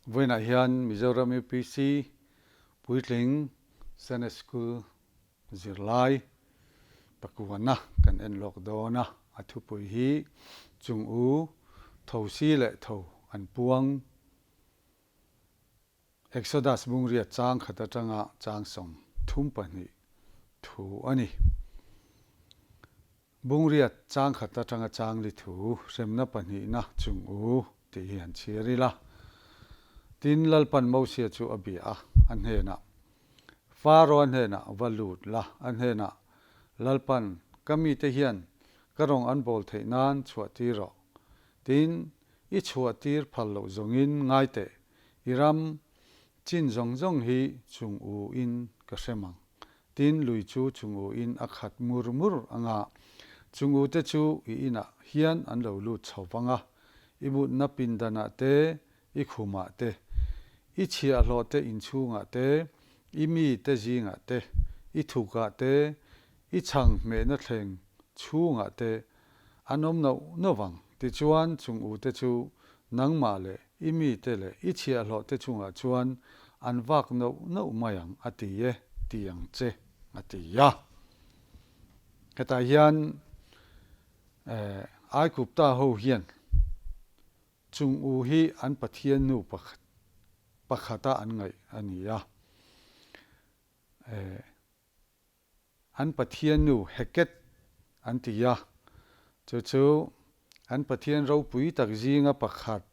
Vawiinah hian Mizoram UPC puitling Sunday School zirlai pakuana kan en lawk dawn a, a thupui hi Chung U Thosi leh Tho an puang Exodus bungriat chang khat atanga chang 32 thu a ni. Bungriat chang khat atanga chang li thu hremna pahnihna chung u tih hi han chhiar ila. Tin, Lalpan Mosia chu a bia a, a hnenah, Faro a hnenah va lut la, a hnenah, Lalpan, ka mite hian ka rawng an bawl theih nan chhuah tir rawh. Tin, i chhuah tir phal loh zawngin ngai teh, i ram chin zawng zawng hi chung u in ka hrem ang. Tin, lui chu chung u in a khat mur mur ang a, chung u te chu i inah hian an lo lut chho vang a, i mutna pindanah te, i khumah te, i chhiahhlawh te inchhungah te, i mi te zingah te, i thukah te, i chhang hmehna thleng chhungah te an awm noh noh vang. Tichuan, chung u te chu nangmah leh i mite leh i chhiahhlawh te chungah chuan an vak noh noh mai ang a ti e, ti ang che, a ti a. Hetah hian Aigupta ho hian chung u hi an Pathian nu pakhata an ngaih a ni a. An Pathian nu Heket an ti a, chu chu an Pathian ropui tak zinga pakhat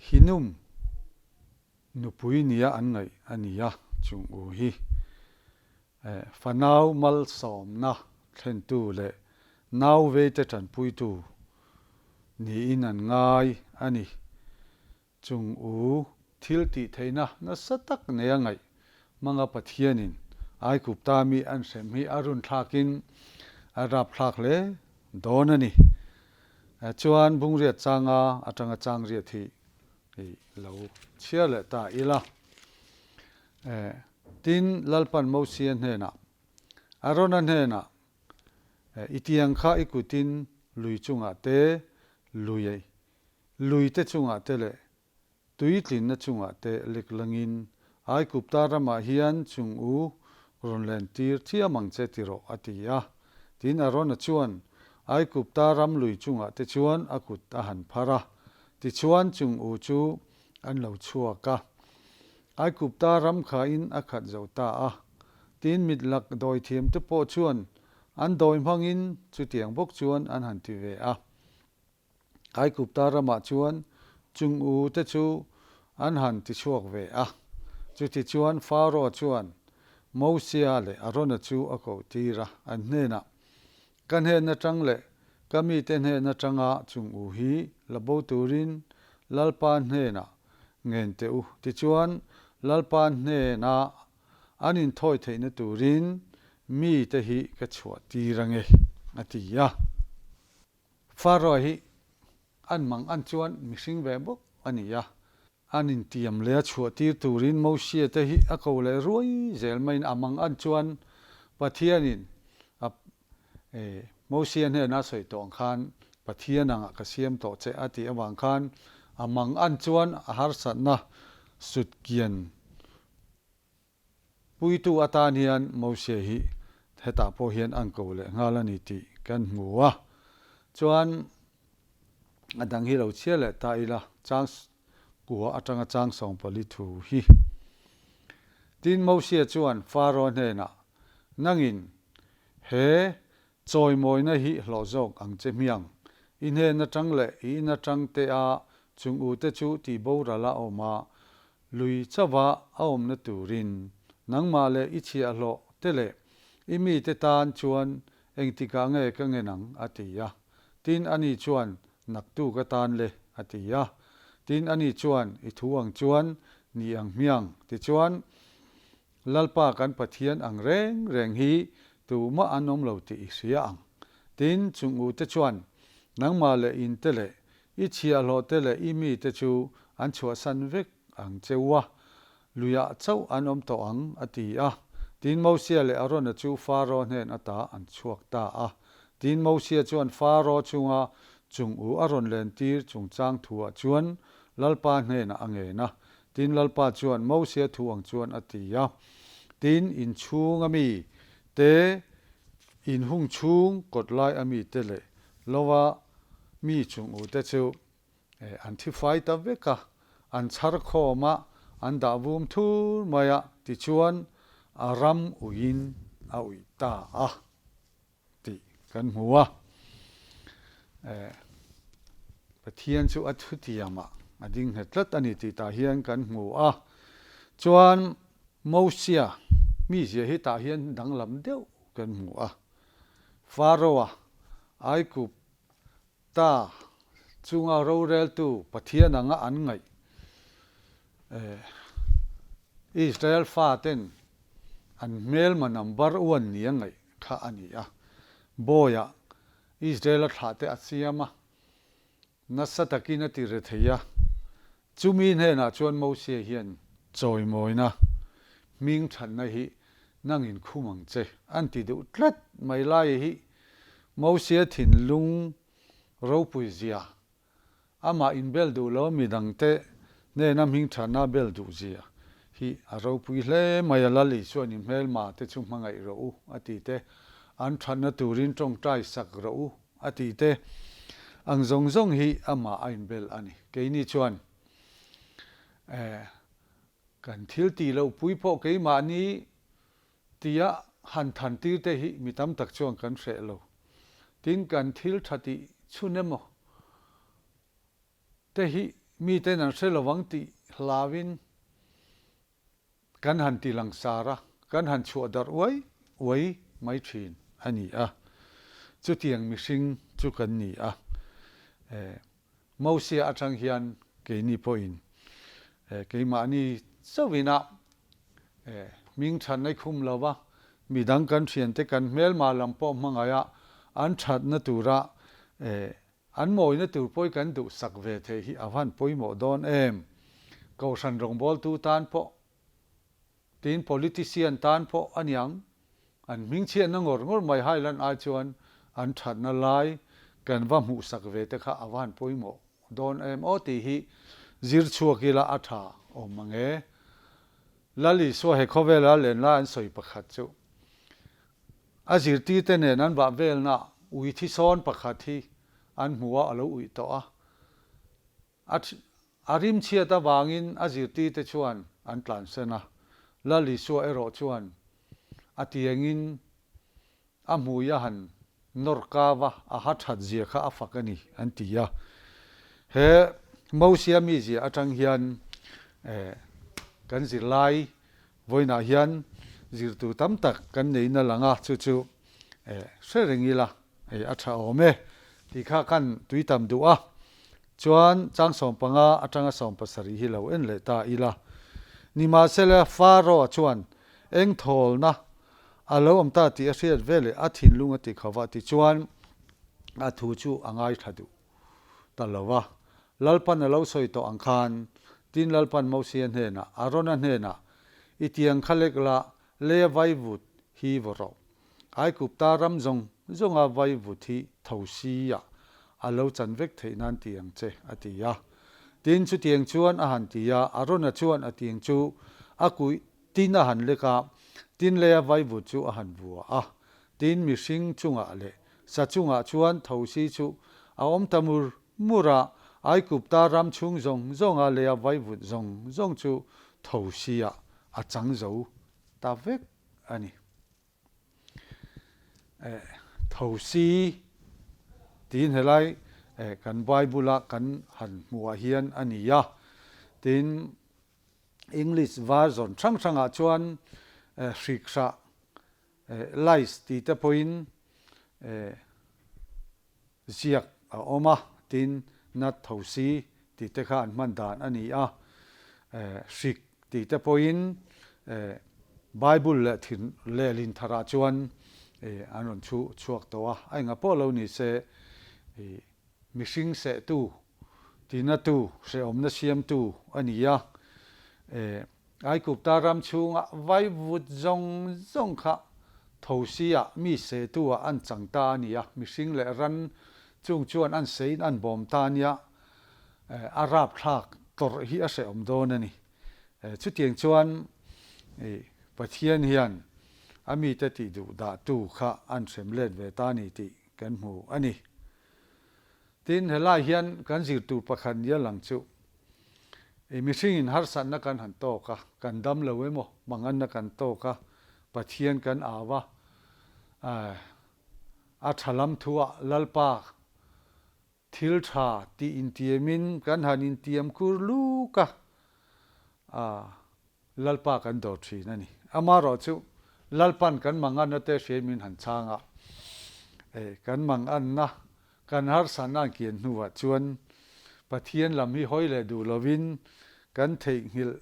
Hinum nupui nia an ngaih a ni a, chung u hi fanau malsawmna thlentu leh nau veite tanpuitu niin an ngai a ni. Chung u thil tih theihna nasa tak nei a ngaih hmanga Pathianin Aigupta mi an hrem hi a run thlakin a rap thlak hle dawn a ni. Chuan bungriat changa atanga changriat hi lo chhiar leh ta ila. Tin, Lalpan Mosia hnenah, Arona hnenah, I tiang kha i kutin lui chungah te lui Lui te chungah te leh tui tlinna chungah te lek langin Aigupta ramah hian chung u rawn len tir thiam ang che ti rawh, a ti a. Tin, Arona chuan Aigupta ram lui chungah te chuan a kut a han phar a, tichuan chung u chu an lo chhuak a. Aigupta ram khain a khat zo ta a. Tin, mitlak dawithiam te pawh chuan an dawi hmangin chutiang bawk chuan an han ti ve a. Aigupta ramah chuan chung u te chu an han ti chhuak ve a. Chutichuan Pharaoh chuan Mosia leh Arona chu a koh tir a, an hnenah, Ka hnen atang leh ka mite hnen atanga chung u hi la bo turin Lalpa hnenah ngen teh u. Tichuan Lalpa hnenah an inthawi theihna turin mite hi ka chhuah tir ange, a ti a. Pharaoh hi an mang an chuan mihring ve bawk a ni a, an intiam leh a chhuah tir turin Mosia te hi a ko leh ruai zel maiin a mang an chuan Pathianin a Mosia hnena a sawi tawh ang khan Pathian angah ka siam tawh che a tih avang khan a mang an chuan a harsatna sutkian Puitu atan hian Mose hi hetah pawh hian an ko leh nghal a ni tih kan hmu a. Chuan a dang hi lo chhiar leh ta ila, chang kua atanga chang 14 thu hi. Tin, Mose chuan Faro hnenah, Nangin he Chawimawina hi hlawh zawk ang che hmiang. I hnen atang leh i in atang te a chung u te chu tih boral a awm a, lui chauha a awmna turin nangmah leh i chhiahhlawh te leh i mite tan chuan engtikah nge ka ngen ang a ti a. Tin ani chuan naktuk atan le a ti a. Tin ani chuan i thu ang chuan ni ang hmiang tichuan Lalpa kan Pathian ang reng reng hi tumah an awm lo tih i hria ang. Tin, chung ute chuan nangmah leh in te leh i chhiahhlawh te leh i mi te chu an chhuahsan vek ang che u a, luiah chauh an awm tawh ang, a ti a. Tin, Mosia leh Arona chu Faro hnen ata an chhuak ta a. Tin, Mosia chuan Faro chunga chung u a rawn lentir chungchang thuah chuan. Lalpa hnenah a ngen a. Tin, Lalpa chuan Mosia thu ang chuan a ti a. Tin, in chhunga mi te, in hung chhung kawt lai a mi te leh lova mi chung u te chu an thi fai ta vek a, an chhar khawm a, an dah vum thur mai a, tichuan a ram uiin a uih ta a tih kan hmu a. Pathian chu a thutiamah a ding nghet tlat a ni tih tah hian kan hmu a. Chuan Mosia mizia hi tah hian danglam deuh kan hmu a. Pharaoh-a Aikup Ta chunga roreltu Pathian anga an ngaih Israel faten an hmelma number one nia ngaih kha a ni a. Bawiah Israel-a thlahte a siam a, nasa takin a ti re thei a. Chumi hnenah chuan Mosia hian chawimawina hming thatna hi nangin khum ang che an ti duh tlat mai lai hi Mosia thinlung ropui zia, amah inbel duh lo midangte hnena hming thatna bel duh zia hi a ropui hle mai a. Lal Isuan i hmelma te chu hmangaih rawh u a ti te, an thatna turin tawngtai sak rawh u a ti te ang zawng zawng hi amah a inbel a ni. Keini chuan eh kan thil tih loh pui pawh keimahni Tia han than tir te hi mi tam tak chuan kan hreh lo. Tin, kan thil tha tih chhun emaw te hi miten an hre lovang tih hlauin kan han ti langsar a, kan han chhuah darh uai uai mai thin a ni a. Chutiang mihring chu kan ni a. Mosia atang hian keini pawhin keimahni chauhin a hming thatna i khum lo va, midang kan thiante kan hmelma lam pawh hmangaih a, an thatna tura an mawina tur pawh kan duhsak ve theih hi a van pawimawh dawn em? Kohhran rawngbawltu tan pawh Tin, politician tan pawh a niang, an hmingchhiatna ngawr ngawr mai hailan ai chuan an thatna lai kan va hmuhsak ve te kha a va han pawimawh dawn em aw tih hi zir chhuak ila a tha awm mang e. Lal Isua he khawvela len lai an sawi pakhat chu a zirtirte nen an vah velna ui thisawn pakhat hi an hmu a, a lo uih tawh a. A a rimchhiat avangin a zirtirte chuan an tlansan a, Lal Isua erawh chuan a tiangin a hmui a han nawr kau a, a ha that zia kha a fak a ni, an ti a. He Mosia mizia atang hian kan zirlai vawiinah hian zirtu tam tak kan nei na lang a, chu chu hre reng ila a tha awm e tih kha kan tuitam duh a. Chuan chang 15 atanga 70 hi lo en leh ta ila. Nimahsela Pharaoh-a chuan eng thawlna a lo awm ta tih a hriat ve leh a thinlung a ti kho va, tichuan a thu chu a ngaithla duh ta lo va. Lalpan a lo sawi tawh ang khan, tin Lalpan Mosia hnenah, Arona hnenah, I tiang kha lek la, leia vaivut hi vaw rawh. Aikupta ram zawng zawnga vaivut hi thosi-ah a lo chan vek theih nan ti ang che, a ti a. Tin, chutiang chuan a han ti a, Arona chuan a tiang chu a kuih tin a han lek a, tin leia vaivut chu a han vua a. Tin, mihring chungah leh sa chungah chuan thosi chu a awm ta mur mur a, Aikupta ram chhung zawng zawnga leia vaivut zawng zawng chu thosi-ah a chang zo ta vek a ni. Thosi tiin helai kan Bible a kan han hmuh ah hian a ni a, tin English version hrang hrang ah chuan hrikrah lice tih te pawhin ziak a awm a, tin nat thosi tih te kha an hman dan a ni a, hrik tih te pawhin Bible leh thin lehlin tharah chuan an rawn chhu chhuak tawh a, a enga pawh lo ni se mihring sehtu, tinatu, hrehawmna siamtu a ni a. Aikupta ram chhunga vaivut zawng zawng kha thosi-ah mi sehtu-ah an chang ta a ni a, mihring leh ran chung chuan an seiin an bawm ta a nia, a rapthlak tawrh hi a hrehawm dawn a ni. Chutiang chuan Pathian hian a mite tih duh dahtu kha an hrem let ve ta a ni tih kan hmu a ni. Tin, helai hian kan zirtur pakhat nia lang chu mihringin harsatna kan han tawk a, kan dam lo emaw, manganna kan tawk a, Pathian kan au a, a tha lam thuah Lalpa thil tha tih intiamin kan han intiam kur luk a, Lalpa kan dawr thin a ni. Amaherawhchu Lalpan kan manganna te hriain min han chhang a, kan manganna, kan harsatna an kian hnuah chuan Pathian lam hi hawi leh duh lovin kan theihnghilh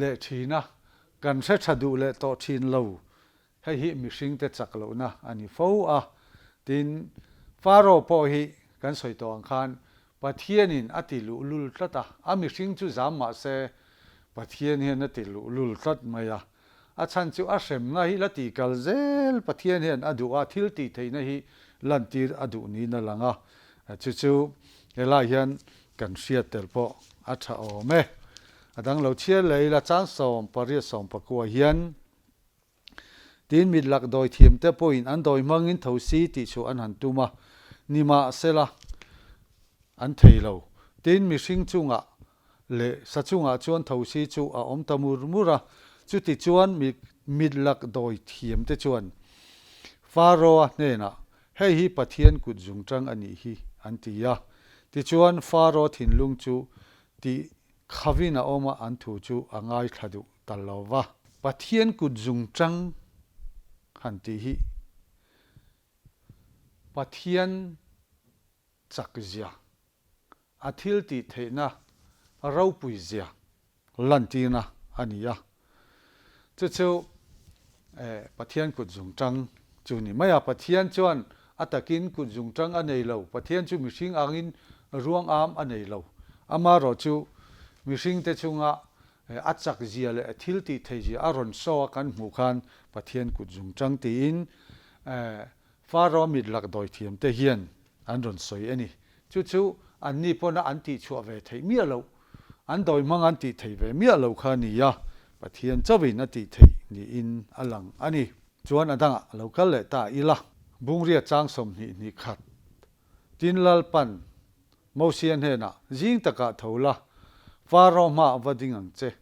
leh thin a, kan hre tha duh leh tawh thin lo. Hei hi mihringte chak lohna a ni fo a. Tin, Pharaoh pawh hi kan sawi tawh ang khan Pathianin a ti luhlul tlat a, a mihring chu zam mah se Pathian hian a ti luhlul tlat mai a. A chhan chu a hremna hi la tih kal zel Pathian hian a duh a, thil tih theihna hi lantir a duh niin a lang a. Chu chu helai hian kan hriat tel pawh a tha awm e. A dang lo chhiar leh ila chang 18 14 hian Tin, mit lak dawi thiamte pawhin an dawi hmangin tho si tih chu an han tum a, nimahsela an thei lo. Tin, mihring chungah leh sa chungah chuan tho si chu a awm ta mur mur a, chuti chuan mit lak dawi thiamte chuan Pharaoh-a hnenah, Hei hi Pathian kut zungtang a nih hi, an ti a. Tichuan, Pharaoh thinlung chu tih khavin a awm a, an thu chu a ngaithla duh ta lo va. Pathian kut zungchang han tih hi Pathian chak zia, a thil tih theihna ropui zia lantirna a ni a. Chu chu Pathian kut zungchang chu ni mai a. Pathian chuan a takin kut zungchang a nei lo. Pathian chu mihring angin ruang am a nei lo. Amaherawhchu mihringte chunga A chak zia leh a thil tih thei zia a rawn show a kan hmuh khan Pathian kut zung chang tiin Pharaoh mit lak dawi thiam te hian an rawn sawi a ni. Chu chu anni pawna an tih chhuah ve theih miah loh, an dawi hmang an tih thei ve miah lo kha a ni a, Pathian chauhin a tih theih niin a lang a ni. Chuan a dangah a lo kal leh ta ila. Bungria chang 20 hnih khat tin Lalpan Mosia hnenah, Zing takah tho la, Pharaoh hmaah va ding ang che.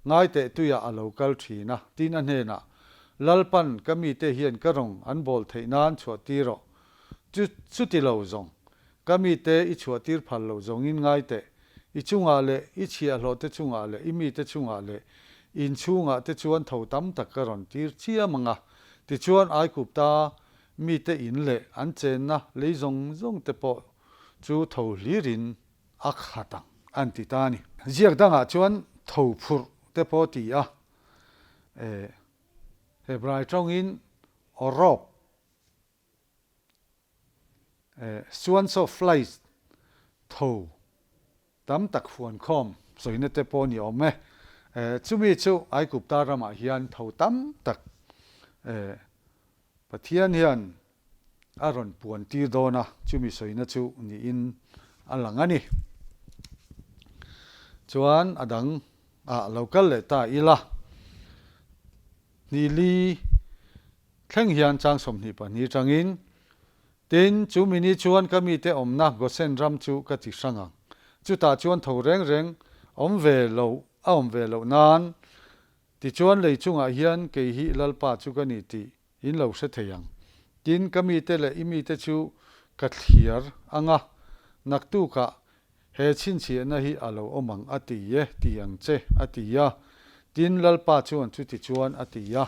Ngaiteh tuiah a lo kal thin a, tin a hnenah, Lalpan ka mite hian ka rawng an bawl theih nan chhuah tir rawh. Chu chuti lo zawng, ka mite i chhuah tir phal lo zawngin ngaiteh, i chungah leh i chhiahhlawh te chungah leh i mite chungah leh in chhungah te chuan tho tam tak ka rawn tir chiam ang a. Tichuan Aigupta mite in leh an chenna lei zawng zawng te pawh chu tho hlirin a khat ang an ti ta a ni. Ziak dangah chuan tho phurh te pawh ti a, Hebrai tawngin awrawp, swans of flies, tho tam tak fuankhawm sawina te pawh ni awm e. Chumi chu Aigupta ramah hian tho tam tak Pathian hian a rawn puan tir dawn a, chumi sawina chu niin a lang a ni. Chuan a dang ah lo kal leh ta ila, Hnili thleng hian chang 22 tangin, Tin, chu mini chuan ka mite awmna Gosen ram chu ka ti hrang ang. Chutah chuan tho reng reng awm ve lo a awm ve loh nan, tichuan lei chungah hian kei hi Lalpa chu ka ni tih in lo hre thei ang. Tin, ka mite leh i mite chu ka thliar ang a, naktukah he chhinchhiahna hi a lo awm ang a ti e, ti ang che, a ti a. Tin, Lalpa chuan chuti chuan a ti a.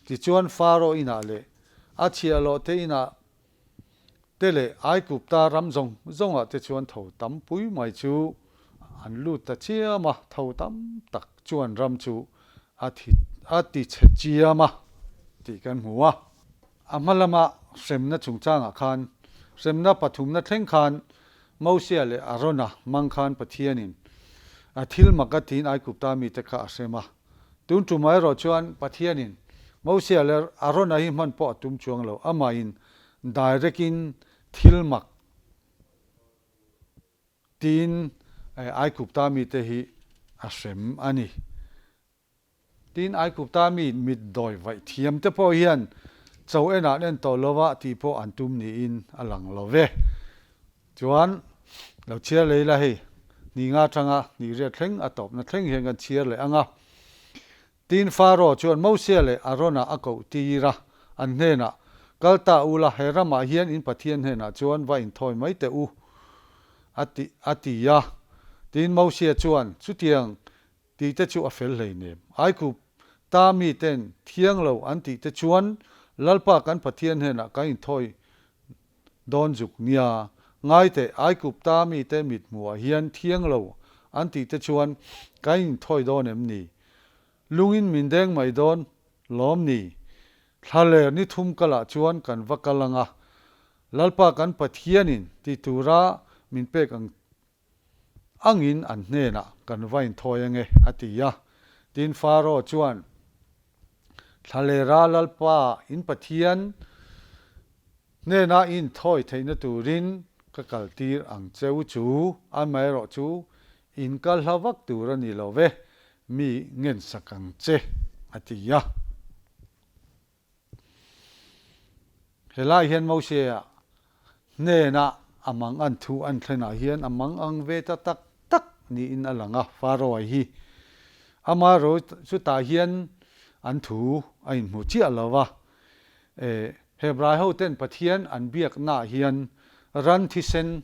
Tichuan Pharaoh inah leh a chhiahhlawhte inah te leh Aigupta ram zawng zawngah te chuan tho tam pui mai chu an lut ta chiam a, tho tam tak chuan ram chu a thi a ti chhe chiam a tih kan hmu a. A hma lama hremna chungchangah khan hremna pathumna thleng khan Mosia leh Arona hmang khan Pathianin a thil mak a tiin Aigupta mite kha a hrem a. Tun tumah erawh chuan Pathianin Mosia leh Arona hi hman pawh a tum chuang lo, amahin direct in thil mak tiin Aigupta mite hi a hrem a ni. Tin, Aigupta mi mit dawi vaih thiam te pawh hian cho enah an en tawh lo a tih pawh an tum niin a lang lo ve. Chuan, lo chhiar leh ila hei, ni nga atanga ni riat thleng a tawpna thleng hian kan chhiar leh ang a. Tin, Faro chuan Mosia leh Arona a koh tir a, an hnenah, Kal ta u la, he ramah hian in Pathian hnenah chuan va inthawi mai teh u, a ti, a ti a. Tin, Mosia chuan, Chutiang tih te chu a fel hleinem. Aikup ta miten thiang lo an tih te chuan Lalpa kan Pathian hnenah kan inthawi dawn zuk nia. Ngai teh, Aikup ta mite mithmuhah hian thiang lo an tih te chuan kan inthawi dawn em ni? Lungin min deng mai dawn lawm ni? Thlaler ni thum kalah chuan kan va kal anga, Lalpa kan Pathianin ti tura min pek ang angin an hnenah kan va inthawi ange, a ti a. Tin, Faro chuan, Thlalera Lalpa in Pathian hnena i inthawi theihna turin ka kaltir ang cheu chu, amaherawh chu in kal hla vak tur a ni lo ve, mi ngensak ang che, a ti a. Helai hian Mosea hnena a mang an thu an thlenah hian a mang ang ve ta tak tak niin a lang a, Pharaoh hi. Amaherawh chutah hian an thu a inhmu chiah lo va. Hebrai hoten Pathian an biaknaah hian ran thisen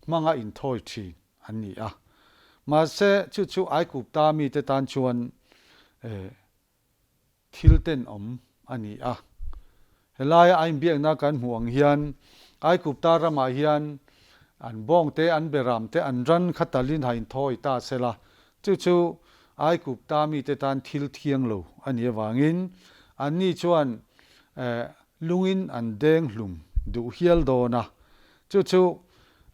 hmanga inthawi thin an ni a. Mahse chu chu Aigupta mite tan chuan Thil tenawm a ni a. Helaia a inbiakna kan hmuh ang hian Aigupta ramah hian an bawngte, an beramte, an ran kha talin ha inthawi ta se la, chu chu Aigupta mite tan thil thiang lo a nih avangin anni chuan lungin an deng hlum duh hial dawn a. Chu chu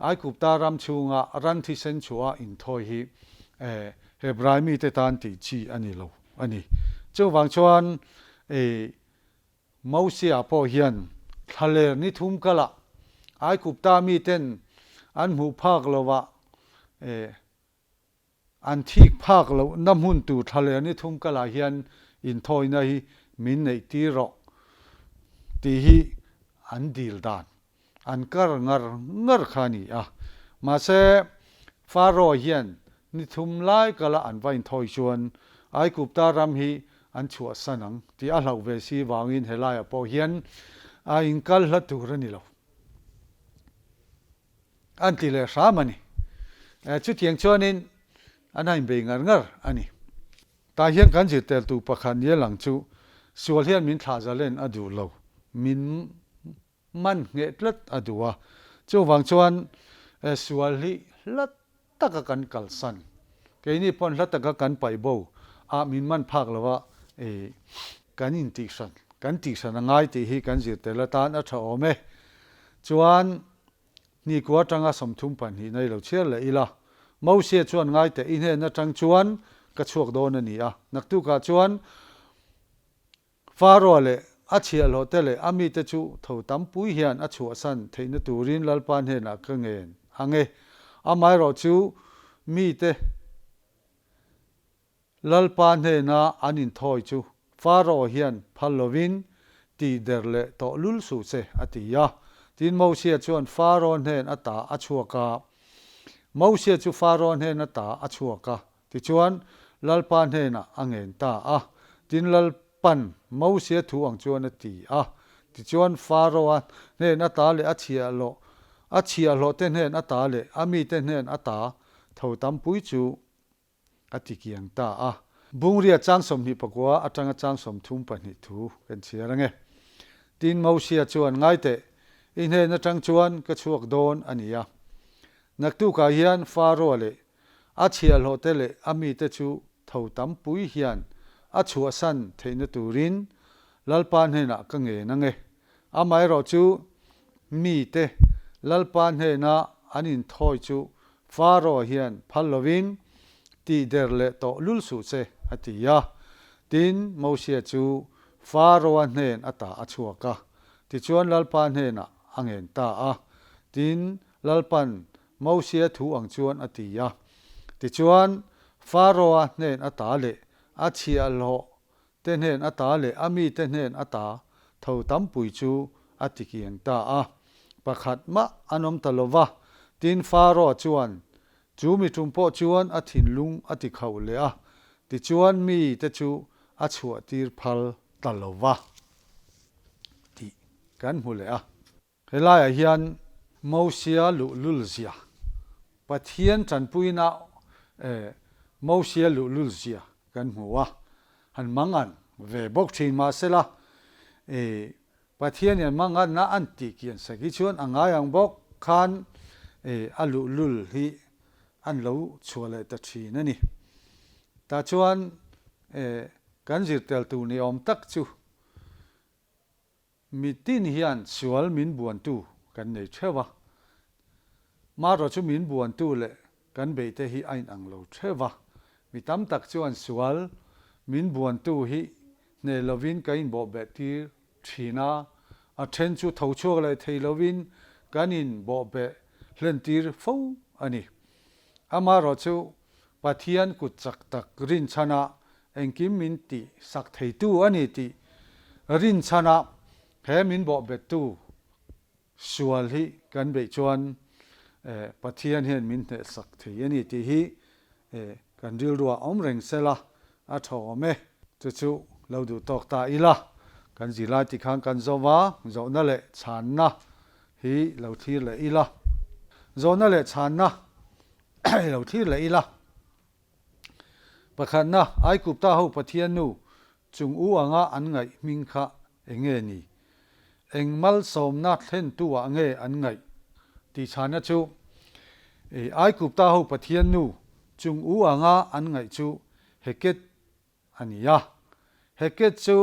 Aigupta ram chhunga ran thisen chhuah inthawi hi Hebrai mite tan tih chi a ni lo. a ni. Chuvang chuan i Mosia pawh hian thlaler ni thum kalah Aigupta miten an hmuh phak lovah i an thik phak lohna hmun tur thlaler ni thum kalah hian inthawina hi min neih tir rawh tih hi an dil dan An kar ngar ngar kha a ni a. Mahse, Pharaoh hian ni thum lai kala an va inthawi chuan Aigupta ram hi an chhuahsan ang tih a hlauh ve si vangin helaiah pawh hian a inkal hla tur a ni lo. An ti leh hram a ni. Chutiang chuanin an ha inbei ngar ngar a ni. Tah hian kan zirteltu pakhat nia lang chu sual hian min thlah zalen a duh lo. Min Man ngheh tlat a duh a, chuvang chuan sual hi hla taka kan kalsan, keini pawn hla taka kan paih bo a min man phak lo a, kan intihhran, kan tihhran a ngai tih hi kan zir tel atan a tha awm e. Chuan hnikua atanga 32 na i lo chhiar leh ila, Mosia chuan ngai teh i hnen atang chuan ka chhuak dawn a ni a, naktukah chuan Pharaoh leh a chhiahhlawhte leh a mite chu tho tampui hian a chhuahsan theihna turin Lalpa hnenah ka ngen ang e. Amaherawh chu mite Lalpa hnena an inthawi chu Pharaoh hian phal lovin tih der leh tawh lul suh che, a ti a. Tin, Mosia chuan Pharaoh hnen ata a chhuak a. Mosia chu Pharaoh hnen ata a chhuak a. Tichuan, Lalpa hnenah a ngen ta a. Tin, Lalpan Mosia thu ang chuan a ti a. Tichuan, Pharaoh-a hnen ata leh a chhiahhlawh, a chhiahhlawhte hnen ata leh a mite hnen ata tho tampui chu a ti kiang ta a. Bungria chang 29 atanga chang 32 thu kan chhiar ange. Tin, Mosia chuan, Ngaiteh, i hnen atang chuan ka chhuak dawn a ni a. Naktukah hian Pharaoh-a leh A chhiahhlawhte leh a mite chu tho tampui hian a chhuahsan theihna turin Lalpa hnenah ka ngen ang e. Amaherawh chu mite Lalpa hnena an inthawi chu Pharaoh hian phal lovin tih der leh tawh lul suh che, a ti a. Tin, Mosia chu Pharaoh-a hnen ata a chhuak a, tichuan Lalpa hnenah a ngen ta a. Tin, Lalpan Mosia thu ang chuan a ti a. Tichuan, Pharaoa hnen ata leh a chhiahhlawh te hnen ata leh a mite hnen ata tho tampui chu a tikiang ta a. Pakhat mah an awm ta lo va. Tin, Pharaoa chuan chu mi tum pawh chuan a thinlung a ti khauh leh a, tichuan mite chu a chhuahtir phal ta lo va tih kan hmu leh a. Helaiah hian Mosia luhlul zia, Pathian tanpuina Mosia luhlul zia kan hmu a, han mangan ve bawk thin mahsela Pathian hian manganna an tih kian sak hi chuan a ngai ang bawk khan a luhlul hi an lo chhuah leh ta thin a ni. Tah chuan kan zirtel tur ni awm tak chu Mitin hian sual min buantu kan nei theuh a, marawh chu min buantu leh kan beihte hi a inang lo theuh a. Mi tam tak chuan sual min buantu hi hneh lovin kan inbawhbeh tir thin a, a then chu tho chhuak leh thei lovin kan inbawhbeh hlen tir fo a ni. Amarawh chu Pathian kut chak tak rinchhana engkim min tih sak theitu a ni tih rinchhana he min bawhbettu sual hi kan beih chuan Pathian hian min hnehsak thei a ni tih hi kan rilruah awm reng sela a tha awm e. Chu chu lo duh tawk ta ila, kan zirlai tikhan kan zawm a, zawhna leh chhanna hi lo thlir leh ila. Zawhna leh chhanna i lo thlir leh ila. Pakhatna, Aikupta ho Pathian nu chung u anga an ngaih hming kha eng nge ni? Eng malsawmna thlentu ah nge an ngaih? Tih chhana chu, Aikupta ho Pathian nu chung u anga an ngaih chu Heket a ni a. Heket chu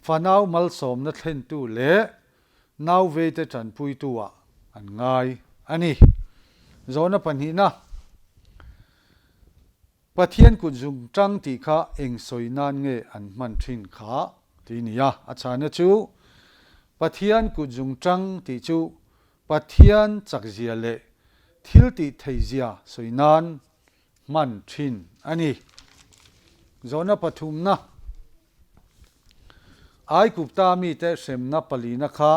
fanau malsawmna thlentu leh nauveite tanpuitu ah an ngai a ni. Zawhna pahnihna, Pathian kut zung tang tih kha eng sawi nan nge an hman thin kha tih a ni a. A chhana chu, Pathian kut zung tang tih chu Pathian chakzia leh thil tih theihzia sawi nan hman thin a ni. Zawhna pathumna, Aikupta mite hremna palina kha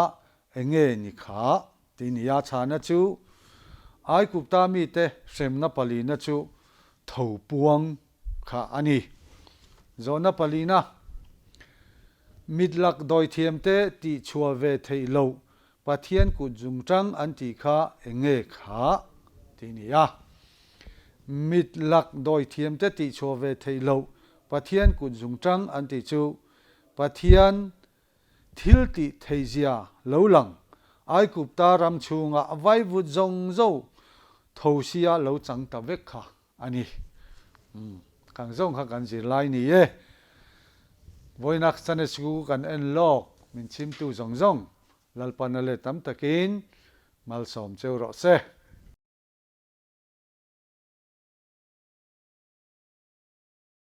enge ni kha? tih ni a chhana chu, Aikupta mite hremna palina chu tho puang kha a ni. Zawhna palina, Mitlak dawithiamte tihchhuah ve theih loh Pathian kut zungtang an tih kha eng nge kha? tih ni a. Mit lak dawithiamte tihchhuah ve theih loh Pathian kut zungtang an tih chu Pathian thil tih theihzia lo lang Aikupta ram chhunga vaivut zawng zawng tho sia lo chang ta vek kha a ni. Umm, kang zawng kha kan zirlai ni e. Vawinak Sunday School kan en lawk, min chhimtu zawng zawng Lalpana let tam takin malsawm cheu rawh se.